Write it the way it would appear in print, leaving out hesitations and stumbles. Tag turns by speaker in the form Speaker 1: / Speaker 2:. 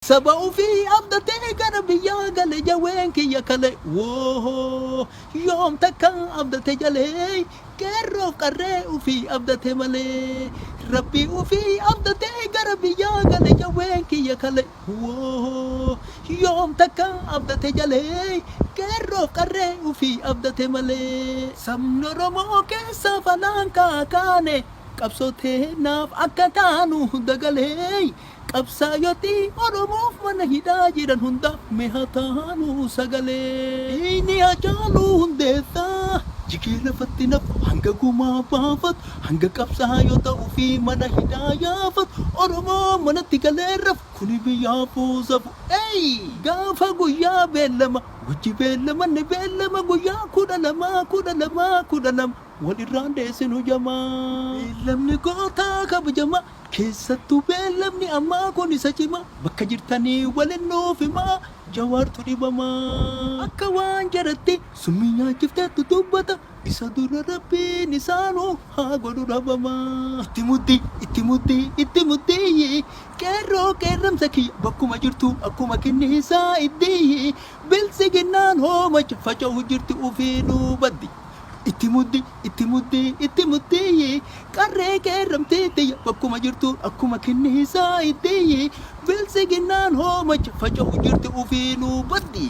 Speaker 1: Saba ufii abdatee gara biyyaa gale jaween kiyya kale woohoo yoom takka abdate jalee qeerroof qarree ufii abdate malee rabbii ufii abdatee gara biyyaa gale jaween kiyya kale woohoo yoom takka abdate jalee qeerroof qarree ufii abdate malee sabni Oromoo keessa falaan kaakaane qabsoo teenaaf akka taanu dagalee Qabsaayoti Oromoof mana hidhaa jiran hundaaf mee haa taanu sagalee. Dhiigni Hacaaluu Hundeessaa jigee lafatti hin hafu hanga gumaa baafatu, hanga qabsaayota ofii mana hidhaa yaafatu, Oromoo manatti galee rafu kuni biyyaafuu safu. Ey! Gaafa guyyaa beellama wajji beellamanne beellama guyyaa 12 12 12 wal irraan dheessinu jamaa. Beellamni gootaa kabajamaa Keessattuu beellamni ammaa kun isa cimaa bakka jirtanii walin nuuf himaa Jawaartu dhibamaa. Akka waan jaratti summii nyaachifteettu dubbata isa dura Rabbiin isaanuu haa godhu dhabamaa. Itti muddi itti muddi itti muddii qeerroo qeerramsa kiyya bakkuma jirtuu akkuma kinniisaa iddii biltsiginnaan hoomacha faca'u jirti ufiinuu baddi. Itti muddi itti muddi itti muddi qarree qeerramtee tiyya bakkuma jirtu akkuma kinniisaa itti biltsiginnaan hoomacha faca'u jirti ufiinuu baddi.